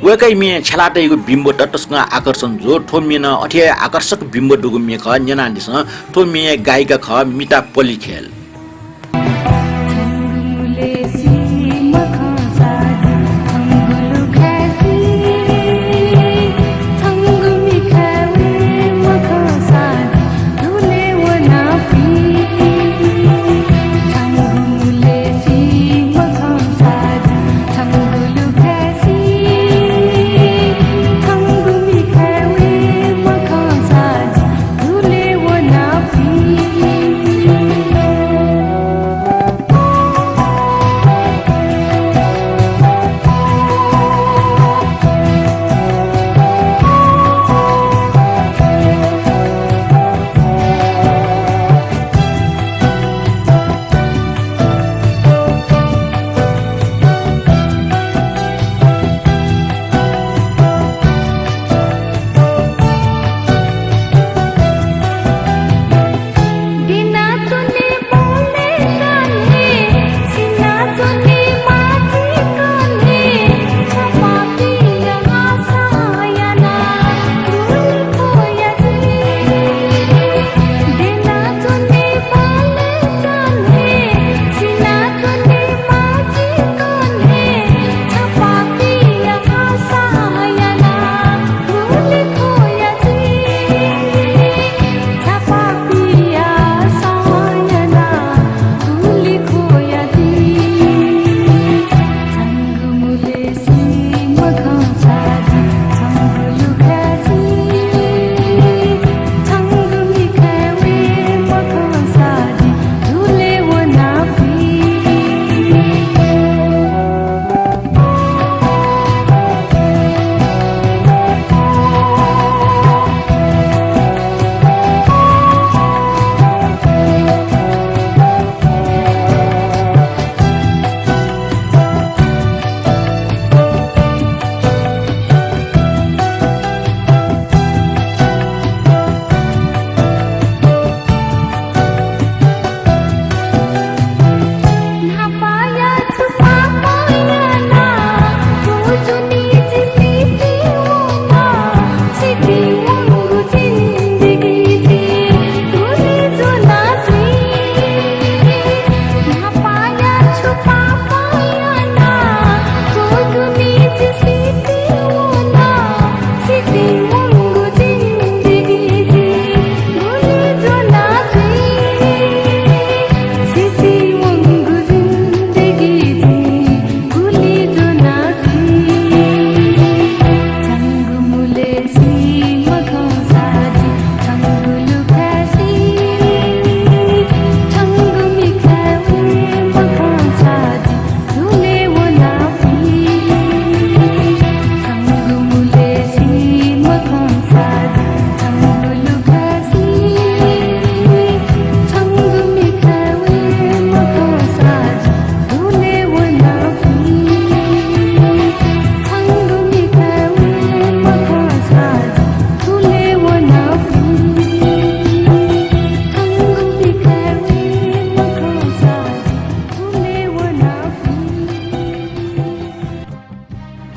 वय्कःया म्ये छ्यलातयागु बिम्ब तसकं आकर्षण जू। थ्व म्ये नं अथे हे आकर्षक बिम्ब दुगु म्ये खः, न्यनादिसँ। थ्व म्येया गायिका खः मिता पलिखेल।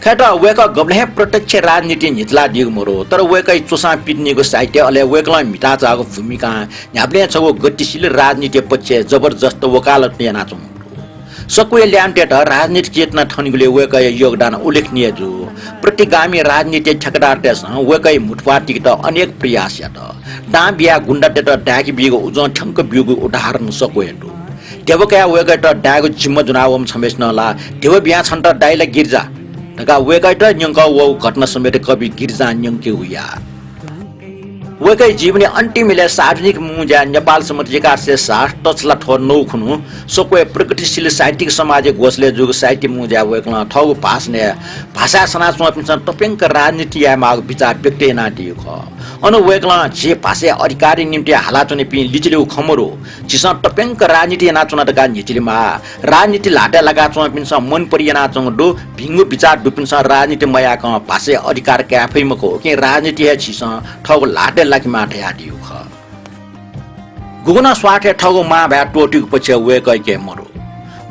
अय्‌त वय्‌कः गबलें हे प्रत्यक्ष राजनीतिइ न्ह्यचिलादीगु मदु, तर वय्‌कःया च्वसां पिथनेगु साहित्य, अले वय्‌कलं म्हिताच्वःगु भूमिकां न्ह्याबलें छगू गतिशील राजनीतिया पक्षय् जबरजस्त वकालत यानाच्वंगु दु। सक्वया ल्याय्‌म्हतय्‌त राजनीतिक चेतना थ्यनीगुलिइ वय्‌कःया योगदान उल्लेखनीय जू। प्रतिगामी राजनीतिया ठेकेदारतय्‌सं वय्‌कःया म्हुतुप्वाः तिकेत अनेक प्रयास यात। दां बियाः गुण्डातय्‌त दाय्‌के बीगु उजं थ्यंक ब्यूगु उदाहरण सक्वया दु। ध्यबा कयाः वय्‌कःयात दायेगु जिम्मा ज्वनावःम्ह छम्हय्‌सिनं ला, "ध्यबा बियां छन्त दाइ ला गिरिजा?" धकाः वय्‌कःयात न्यंकः वःगु घटना समेत कवि गिरिजां न्यंकेगु याः। वय्‌कःया जीवनया अन्तिम इलय् सार्वजनिक मुंज्याय् नेपाल सम्बत एघार सय साठ तछला थ्व नौ खुन्हु सक्वया प्रगतिशील साहित्यिक सामाजिक ग्वसालय् जूगु साहित्य मुंज्याय् वय्‌कलं थःगु भाषणय् भाषाय् सनाच्वंपिन्सं तप्यंक राजनीति यायेमाःगु बिचाः व्यक्त यानादीगु खः। अन वय्‌कलं झी भाषाया अधिकारया निंतिं हालाच्वनीपिं लिचिलिगु खँ मदु। झीसं तप्यंक राजनीति यानाच्वना धकाः न्ह्यचिलेमाः। राजनीति ल्हातय् लाकाच्वंपिन्सं मनपरि यानाच्वंगु दु। भिंगु बिचाः दुपिन्सं राजनीति मयाकं भाषाया अधिकार काये फइ मखु। उकिं राजनीति हे झीसं थःगु ल्हातय् लाकेमाः धयादीगु खः। गुगुं नं स्वार्थय् थःगु मांभाय् त्वःतेगु पक्षय् वय्‌कःयाके मदु।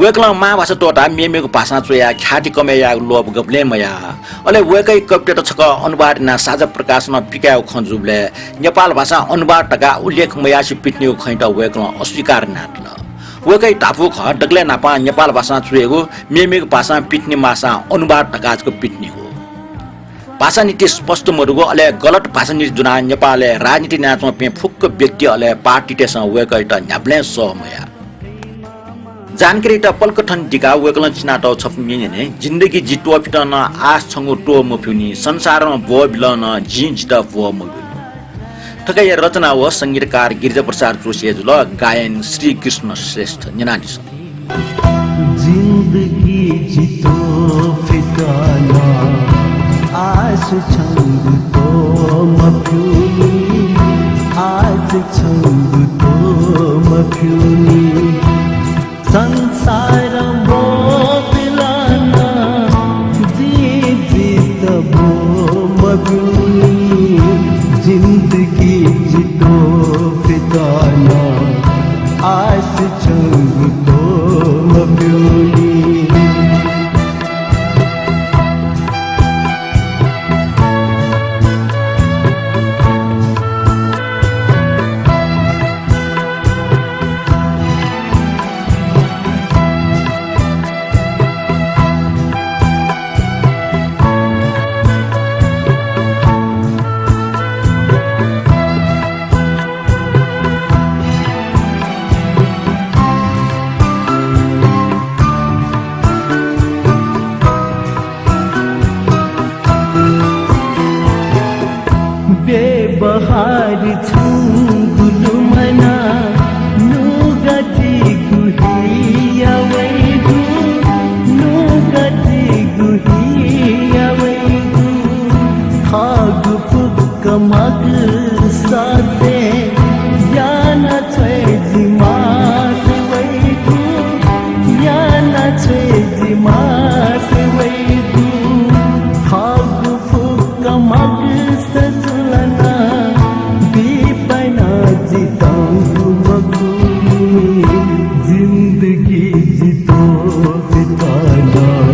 वय्‌कलं मांभाषा त्वःताः मेमेगु भाषां च्वयाः ख्याति कमय् यायेगु लोभ गबलें मयाः। अले वय्‌कःया कवितात छकः अनुवाद यानाः साझा प्रकाशनं पिकायेगु खँ जूबलय् नेपाल भाषां अनुवाद धकाः उल्लेख मयासें पिथनेगु खँयात वय्‌कलं अस्वीकार यानादिल। वय्‌कःया धापू खः, दकलय् न्हापां नेपाल भाषां च्वयेगु, मेमेगु भाषां पिथने माःसां अनुवाद धकाः जक पिथनेगु। भाषा नीति स्पष्ट मदुगु, अले गलत भाषा नीति ज्वनाः नेपालय् राजनीति यानाच्वंपिं फुक्क व्यक्ति अले पार्टीतय्‌सं वय्‌कःयात न्ह्याबलें सह मयाः। जानकारीयात पलख थन दिकाः वय्‌कलं चिनातःगु छपु म्ये न्यने, जिन्दगी जि त्वःफित नं आश छंगु त्वः मफ्यूनि, संसारं ब्वःबिलं नं जिं जितः ब्वः मब्यूनि। थुकिया रचना व संगीतकार गिरिजाप्रसाद जोशीया जुल, गायन श्रीकृष्ण श्रेष्ठ। न्यनादिसँ। जिन्दगी जि त्वःफित नं आश छंगु त्वः मफ्यूनि, आश छंगु त्वः मफ्यूनि। संसारं ब्वःबिलं नं जिं जितः ब्वः मब्यूनि। जिन्दगी जि त्वःफित नं आश छंगु त्वः मफ्यूनि। व्यवहार छंगु लुमना, नुगः जिगु हिया वइगु, नुगः जिगु हिया वइगु। थःगु फुक्क मखुगु सत्य याना छ्वये जि मास्ति वइगु, याना छ्वये जि मास्ति वइगु। थःगु फुक्क मखुगु सत्य जुल नं, बिपाइनं जि तंगु मखुनि। जिन्दगी जि त्वःफित नं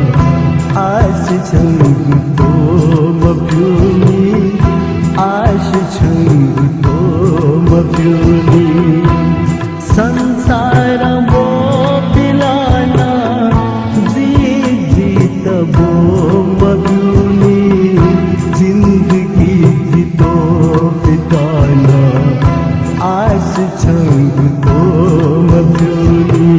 आश छंगु त्वः मफ्यूनि, आश छंगु त्वः मफ्यूनि। संसारं ब्वःबिलं नं जिं जितः ब्वः मब्यूनि। जिन्दगी जि त्वःफित नं आश छंगु त्वः मफ्यूनि।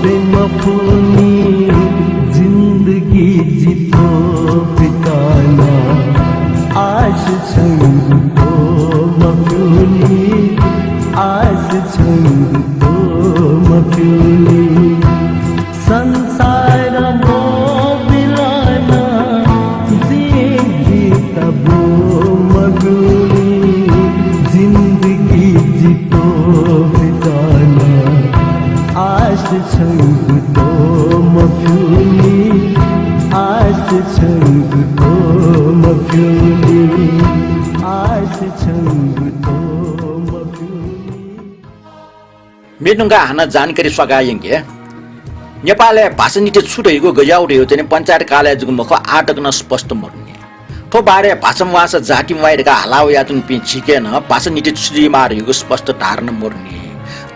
प्रेम मफुनि जिन्दगी जितो पिताना आश छंगु तो मफुनि आश छंगु तो मफुनि संसार मोबिलाना जिन्दगी तबो मफुनि जिन्दगी जितो पिताना आश छंगु तो मफुनि आश छंगु तो मफुनि आश छंगु तो मफुनि। मेनुंगा हानं जानकारी स्वाका यंके। नेपालय् भाषा नीति छु धइगु गज्याउ धइगु चाहिँ पञ्चायत कालय् जक मखु आः तक नं स्पष्ट मरुनि। थ्व बारे भाषा मवाःसा जाति मवाइ धकाः हाला वयाच्वंपिं झीके नं भाषा नीति छु जुइमाः धइगु स्पष्ट धारणा मरुनि।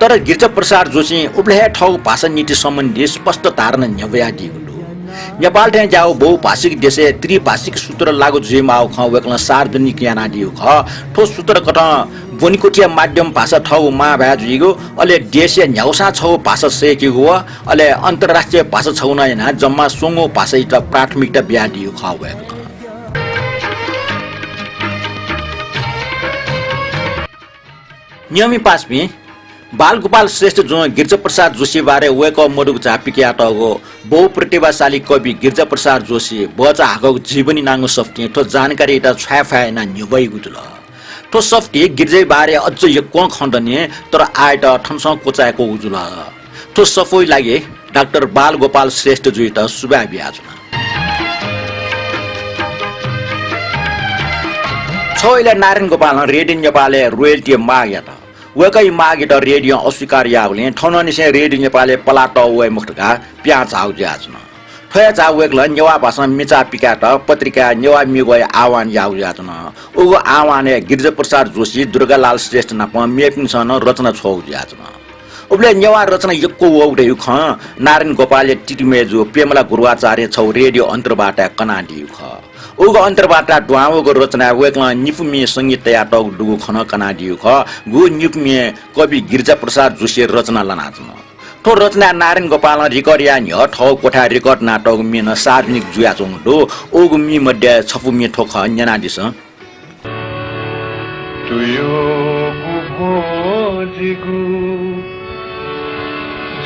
तर गिरिजा प्रसाद जोशीं उबलय् हे थःगु भाषा नीति सम्बन्धी स्पष्ट धारणा न्ह्यब्वयादीगु दु। नेपाल थें ज्याःगु बहुभाषिक देशय् त्रिभाषिक सूत्र लागू जुइमाःगु खँ वय्कलं सार्वजनिक यानादीगु खः। थ्व सूत्र कथं ब्वनेकुथिया माध्यम भाषा थःगु मांभाय् जुइगु, अले देशया न्ह्यागुसां छगू भाषा सय्केगु व अले अन्तर्राष्ट्रिय भाषा छगू नं यानाः जम्मा स्वंगू भाषायात प्राथमिकता बियादीगु खः वय्कलं। नियमित पासापिं, बालगोपाल श्रेष्ठ जुं गिरिजा प्रसाद जोशी बारे वय्कः मदुगु झ्वाः पिकयातःगु बहुप्रतिभाशाली कवि गिरिजा प्रसाद जोशी भचा हाकःगु जीवनी नांगु सफुतिं थ्व जानकारीयात छ्वाये फये यानाः न्ह्यब्वइगु जुल। थ्व सफुतिइ गिरिजाया बारे अझ यक्वं खँ दनि, तर आःयात थनसं क्वचाय्कूगु जुल। थ्व सफूया लागि डाक्टर बालगोपाल श्रेष्ठ जुयात सुभाय् बियाच्वना। छगू इलय् नारायण गोपालं रेडियो नेपालय् रोयल्टी माग यात। वय्कःया मागयात रेडियों अस्वीकार याःगुलिं थौंनिसें रेडियो नेपालय् पलाः तःवये मखु धकाः पिहां झाःगु जुयाच्वन। थ्व हे झ्वाः वय्कलं नेवाः भाषां मिचा पिकायेत पत्रिकाय् नेवाः म्येगुया आह्वान याःगु जुयाच्वन। उगु आह्वानय् गिरिजा प्रसाद जोशी, दुर्गालाल श्रेष्ठ नाप मेपिन्सं नं रचना छ्वःगु जुयाच्वन। उबलय् नेवाः रचना यक्व वःगु धइगु खँ नारायण गोपालया तितिमय्जु प्रेमला गुरुवाचार्यं छगू रेडियो अन्तर्वार्ताय् कनादीगु खः। उगु अन्तर्वार्ताय् दुहां वःगु रचनाय् वय्कलं निपु म्ये संगीत तयातःगु दुगु खँ नं कनादीगु खः। गुगु निपु म्ये कवि गिरिजा प्रसाद जोशीया रचना लानाच्वन। थ्व रचनाय् नारायण गोपालं रिकर्ड याये न्ह्यः थःगु क्वथाय् रिकर्ड यानातःगु म्ये नं सार्वजनिक जुयाच्वंगु दु। उगु म्ये मध्ये छपु म्ये थ्व खः, न्यनादिसँ। तुयोगु भ्वं जिगु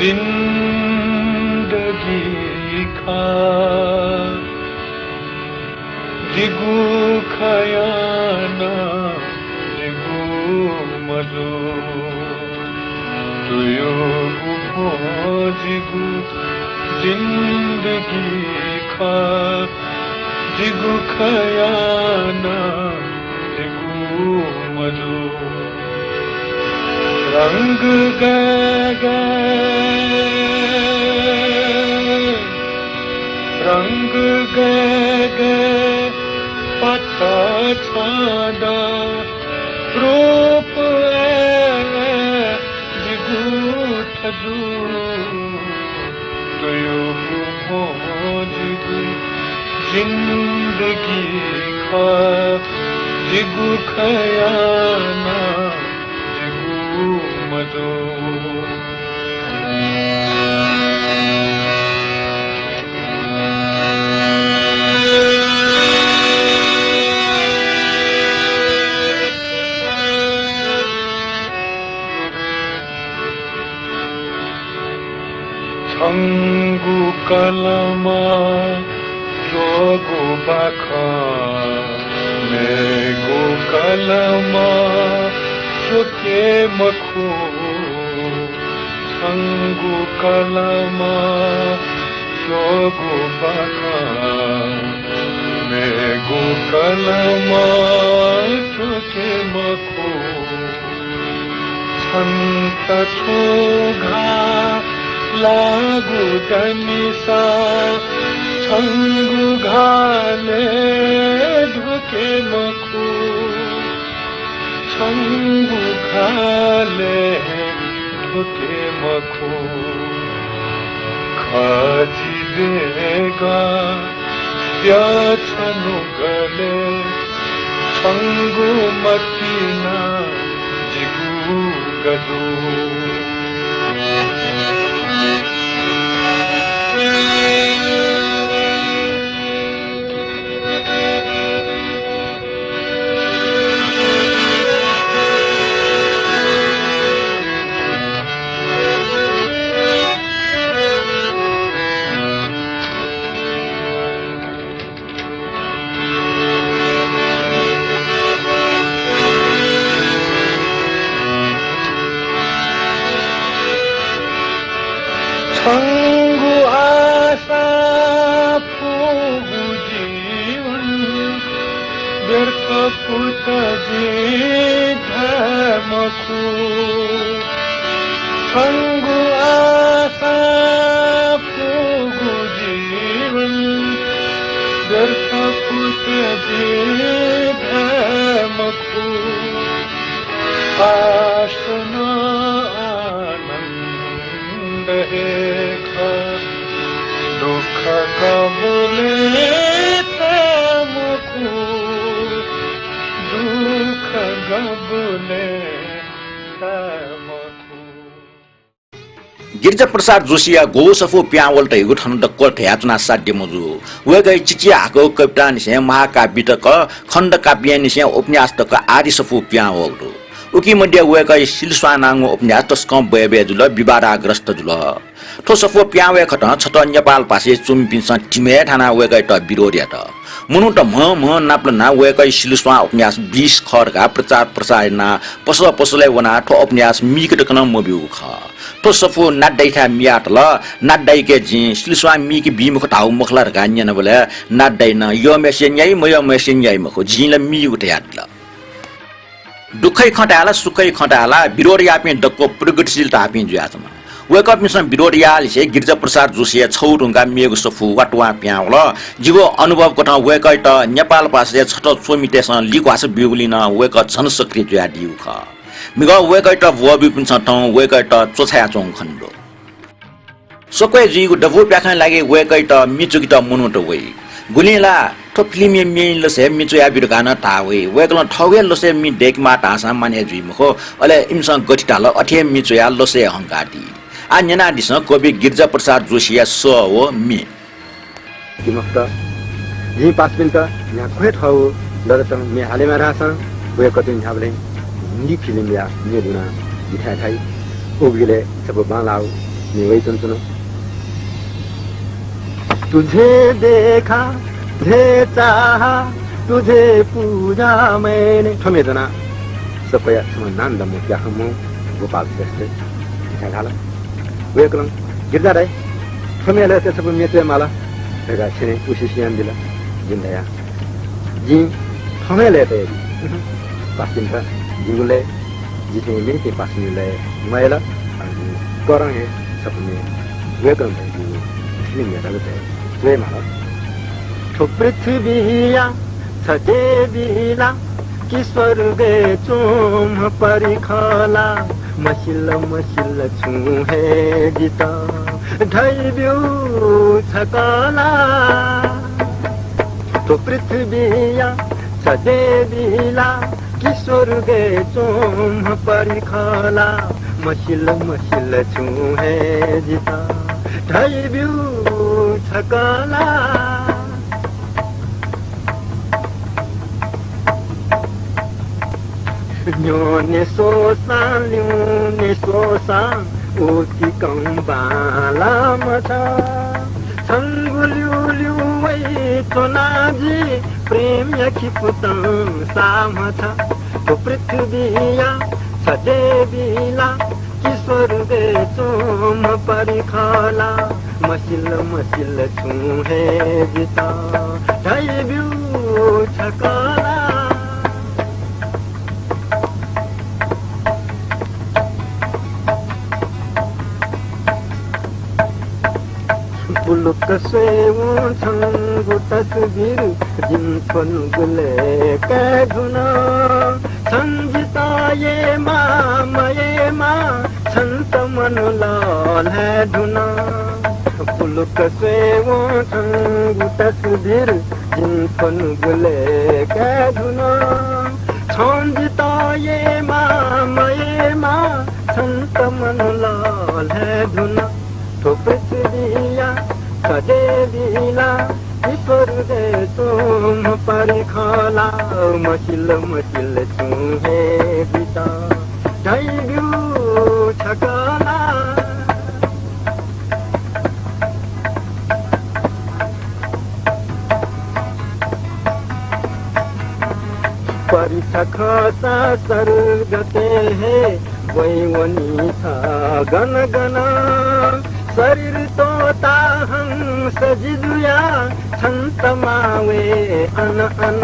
जिन्दगी खः। जिगु खँ याना जिगु मजू। तुयोगु भ्वं जिगु जिन्दगी खः। जिगु खँ याना जिगु मजू। रंग गय् गय्, रंग गय् गय् पाता छाँदा रूप अय् जिगु थजू। तुयोगु भ्वं जिगु जिन्दगी खः। जिगु खँ याना जिगु मजू। छंगु कलमं च्वःगु बाखं मेगु कलमं च्वके मखु। छंगु कलमं च्वःगु बाखं मेगु कलमं च्वके मखु। छन्त छुं घाः लाःगु दनिसा छंगु घालय् ध्वके मखु। छंगु घालय् ध्वके मखु। खजि देगः प्यछन्हु गलय् छंगु मतिना जिगु गजू। छंगु आशा पूगु जीवन व्यर्थ कुत जिं धाये मखु। छंगु आशा पूगु जीवन व्यर्थ कुत जिं धाये मखु। आश न आनन्द हे खः, दुःख गबलें ताये मखु, दुःख गबलें ताये मखु। गिरिजाप्रसाद जोशीया ग्व सफू पिहां वल धइगु थन दक्व धयाच्वना साध्य मजू। वय्कःया चिचीहाकःगु कवितांनिसें महाकाव्य तक, खण्डकाव्यंनिसें उपन्यास तक आदि सफू पिहां वःगु दु। उकी मध्ये वय्कःया सिलस्वां नांगु उपन्यास तसकं बय्बय् जुल, विवादाग्रस्त जुल। थ्व सफू पिहां वय्कलं छता नेपाल भाषाय् च्वमिपिन्सं धिमे थानाः वय्कःयात विरोध यात। मनूत म्हं म्हं नापलानाः वय्कःया सिलस्वां उपन्यास बिस खः धकाः प्रचार प्रसार यानाः पसल पसलय् वनाः थ्व उपन्यास मीके तक नं मब्यूगु खः। थ्व सफू नाथदाइथाय् मियातल। नाथदाइके जिं सिलस्वां मीके बी मखु धाःगु मखु ला धकाः न्यनाबलय् नाथदाइनं यःम्हेसिया न्याइ, मयःम्हेसिया न्याइ मखु, जिं ला मीगु धयादिल। दुःखया खँ धाये ला, सुखया खँ धाये ला, विरोध याःपिं दक्व प्रगतिशील धाःपिं जुयाच्वन। वय्कःपिन्सं विरोध याःलिसे गिरिजाप्रसाद जोशीया छगू धुंकाः मेगु सफू वातुवां पिहां वल। जिगु अनुभव कथं वय्कःयात नेपाल भाषाय् छता च्वमितय्सं लिक्वास ब्यूगुलिं नं वय्कः झन सक्रिय जुयादीगु खः। म्हिगः वय्कःयात ब्वःब्यूपिन्सं थौं वय्कःयात च्वछायाच्वंगु खनेदु। सक्वय् जुइगु दबू प्याखंया लागि वय्कःयात मि च्वकेत मनूत वइ। गुलिं ला थ्व फिल्मया म्येया लसय् मि च्वयाब्यु धकाः नं धाः वइ। वय्कलं थःगु हे लसय् मि दय्केमाः धाःसां मानय् जुइ मखु। अले इमिसं गथे धाल अथे हे मि च्वयाः लसय् हंकादी। आः न्यनादिसँ कवि गिरिजाप्रसाद जोशीया सः व म्ये। ति मखुत। जिं पासापिन्त न्ह्याक्व हे थःगु लजतं म्ये हालेमाः धाःसां वय्कःपिं न्ह्याबलें हिन्दी फिल्मया म्ये दुनाः जिथाय् थाइ। उबलय् छपु बांलाःगु म्ये वइच्वंच्वन। तुझे देखा, तुझे चाहा, तुझे पूजा मैंने। थ्व म्ये ज्वनाः सक्वया छम्ह नांदंम्ह प्याखंम्ह गोपाल श्रेष्ठ जिथाय् धाल। वय्कलं गिरिजा दाइ, थ्व म्येलय् छपु म्ये च्वयेमाल धकाः छेँय् उसिस यानादिल। जिं धया, जिं थःम्हं लय्तायादी। पासापिन्त जिगु लय्, जिथें मेपिं पासापिनि लय् मयाल। अले जिं करं हे छपु म्ये वय्कलं धयादीगु फिल्मया लजतय् च्वयेमाल। थ्व पृथ्वीया छ देवी ला कि स्वर्गय् च्वंम्ह परी खः ला, मसिल मसिल छुं हे जितः धयाब्यु छकः ला। थ्व पृथ्वीया छ देवी ला कि स्वर्गय् च्वंम्ह परी खः ला, मसिल मसिल छुं हे जितः धयाब्यु छकः ला। न्ह्यःने स्वःसां ल्यूने स्वःसां उतिकं बांलाःम्ह छ। छंगु ल्यूल्यू वइच्वना जि प्रेमया खिपुतं साःम्ह छ। थ्व पृथ्वीया छ देवी ला कि स्वर्गय् च्वंम्ह परी खः ला, मसिल मसिल छुं हे जितः धयाब्यु छकः ला। पुलुक्क स्वयेवं छंगु तस्बिर जिं थ्व नुगलय् काये धुन। छं जितः ययेमाः मययेमाः छन्त मन लःल्हाये धुन। पुलुक्क स्वयेवं छंगु तस्बिर जिं थ्व नुगलय् काये धुन। छं जितः ययेमाः मययेमाः छन्त मन लःल्हाये धुन। थ्व पृथ्वीया छ देवी ला कि स्वर्गय् च्वंम्ह परी खः ला, मसिल मसिल छुं हे जितः धयाब्यु छकः ला। परी छ खःसा स्वर्गतय् हे वइवनी छ गन गन। शरीर त्वःता हंस जिजुया छन्त मावे अन अन।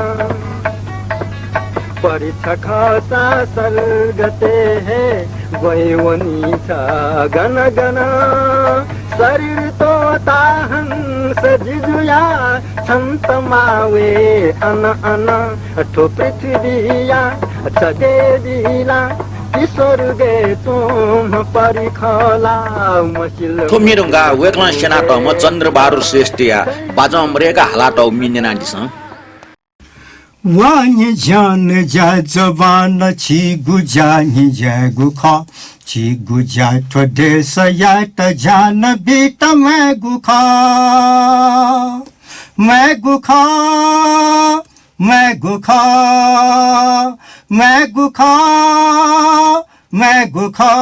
परीक्षा खःसा स्वर्गते हे ब्वइ वनी छ गन गन। शरीर त्वःता हंस जिजुया छन्त मावे अन अन। थ्व पृथ्वीया छ देवीला कि स्वर्गय् च्वंम्ह परि खः ला मसिल। थ्व म्ये धुंकाः वय्कलं स्यनातःम्ह चन्द्रबहादुर श्रेष्ठया बाजं मदय्काः हालातःगु म्ये न्यनादिसँ। वा न्ह्यज्यान ज्या जवान छिगु ज्या न्ह्यज्यायेगु खः। छिगु ज्या थ्व देशयात ज्यान बीत म्वायेगु खः। म्वायेगु खः। म्वायेगु खः, म्वायेगु खः, म्वायेगु खः।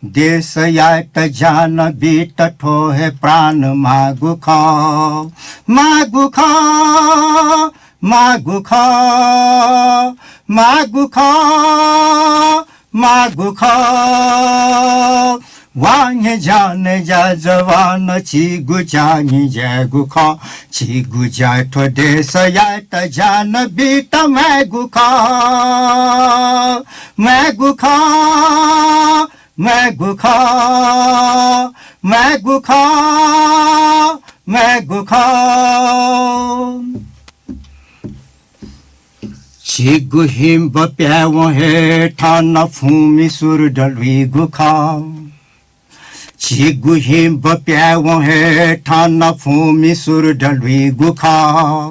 देशयात ज्यान बीत थ्व हे प्राण माःगु खः। माःगु खः, माःगु खः, माःगु खः। माःगु खः। वा न्ह्यज्यान ज्या जवान छिगु ज्या न्ह्यज्यायेगु खः। छिगु ज्या थ्व देशयात ज्यान बीत म्वायेगु खः। म्वायेगु खः। म्वायेगु खः। म्वायेगु खः। म्वायेगु खः। छिगु हिम्ब प्यावं हे थन फुमि सुरुद लुइगु खः। छिगु हिम्ब प्यावं हे थन फुमि सुरुद लुइगु खः।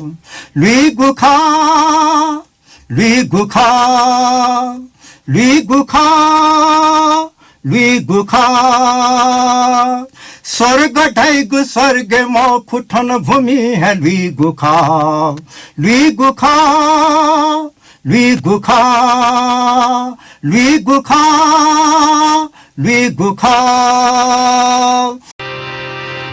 लुइगु खः। लुइगु खः। लुइगु खः। लुइगु खः। स्वर्ग धइगु स्वर्ग मखु थन भूमि हे लुइगु खः। लुइगु खः। लुइगु खः। लुइगु खः। लुइगु खः।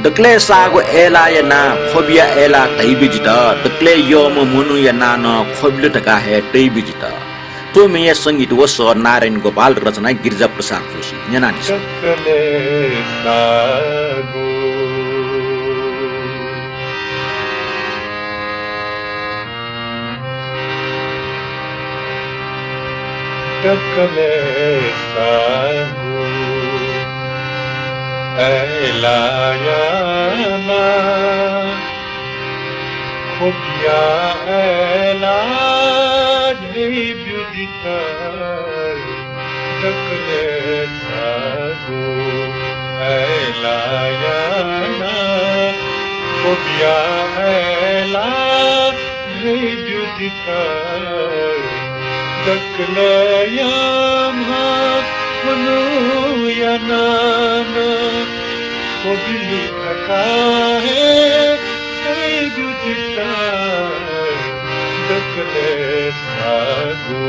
दकलय् साःगु अय्लाया नां ख्वबिया अय्ला धइबि जितः। दकलय् यःम्ह मनूया नां नं ख्वबिल धकाः हे तइबि जितः। थ्व म्येया संगीत व सः नारायण गोपाल, रचना गिरिजा प्रसाद जोशी। न्यनादिसँ। दकलय् साःगु। दकलय् साःगु अय्लाया नां ख्वबिया अय्ला धइब्यु जितः। दकलय् साःगु अय्लाया नां ख्वबिया अय्ला धइब्यु जितः। दकलय् यःम्ह मनूया नां नं ख्वबिल धकाः हे तइब्यु जितः। दकलय् साःगु।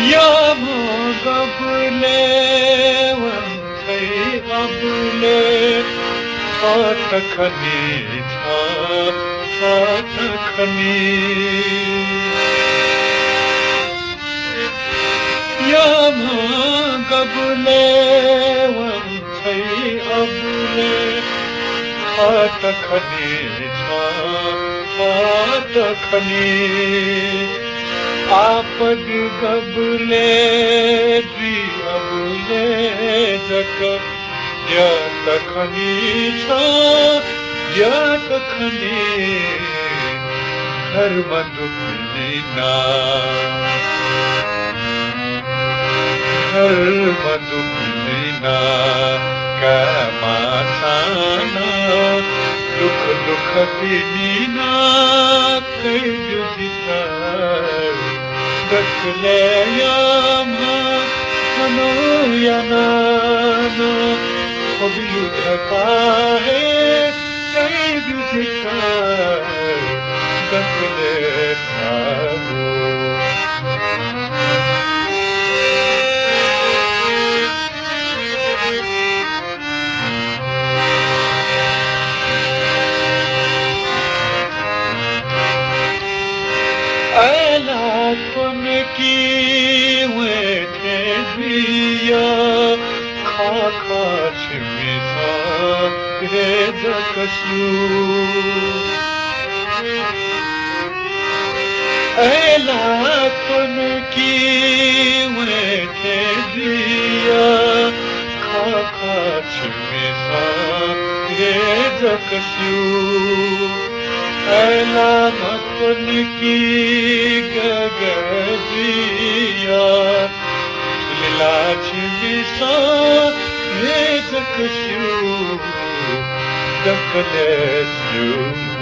यःम्ह गबलय् वंछ्वइ अबलय् थःत खनी छ, थःत खनी। यःम्ह गबलय् वंछ्वइ अबलय् थःत खनी छ, थःत खनी। आपद गबलय् जुइ अबलय् जक ज्यात खनी छ, ज्यात खनी। घरमा दुःख लिना, घरमा दुःख लिना, काय् मांसां नं लुख लुख पिनिना। तइब्यु जितः। दकलय् यःम्ह मनूया नां नं ख्वबिल धकाः हे तइब्यु जितः। दकलय् साःगु। कि वये थें जुइया खः खः छिमिसं हे जक स्यू। अय्‌लाः त्वने कि वये थें जुइया खः खः छिमिसं हे जक स्यू। अय्‌लाः त्वने कि गः गः जुइया थुलि ला छिमिसं हे जक स्यू, दकलय् स्यूम्ह,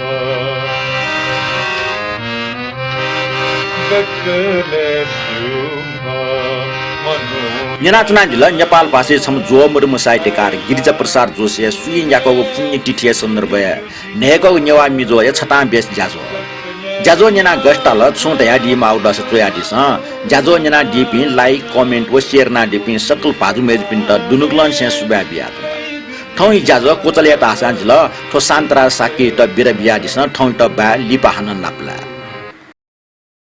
दकलय् स्यूम्ह मनू। न्यनाच्वनादिल नेपाल भाषाय् छम्ह ज्वःमदुम्ह साहित्यकार गिरिजा प्रसाद जोशीया सुइँ याकःगु पुण्यतिथिया सन्दर्भय् न्हय्‌कःगु नेवाः मिजोया छतां बेस ज्याझ्वः। ज्याझ्वः न्यनाः गथे ताल छुं धयादीमाःगु दःसा च्वयादिसँ। ज्याझ्वः न्यनादीपिं like, comment व share यानादीपिं सकल भाजु मय्‌जुपिन्त दुनुगलंनिसें सुभाय् बियाच्वना। थौंया ज्याझ्वः क्वचाल यायेत हासां जिल। थ्व शान्तराज शाक्ययात बिदा बियादिसँ। थौंयात बाय्, लिपा हानं नापलाये।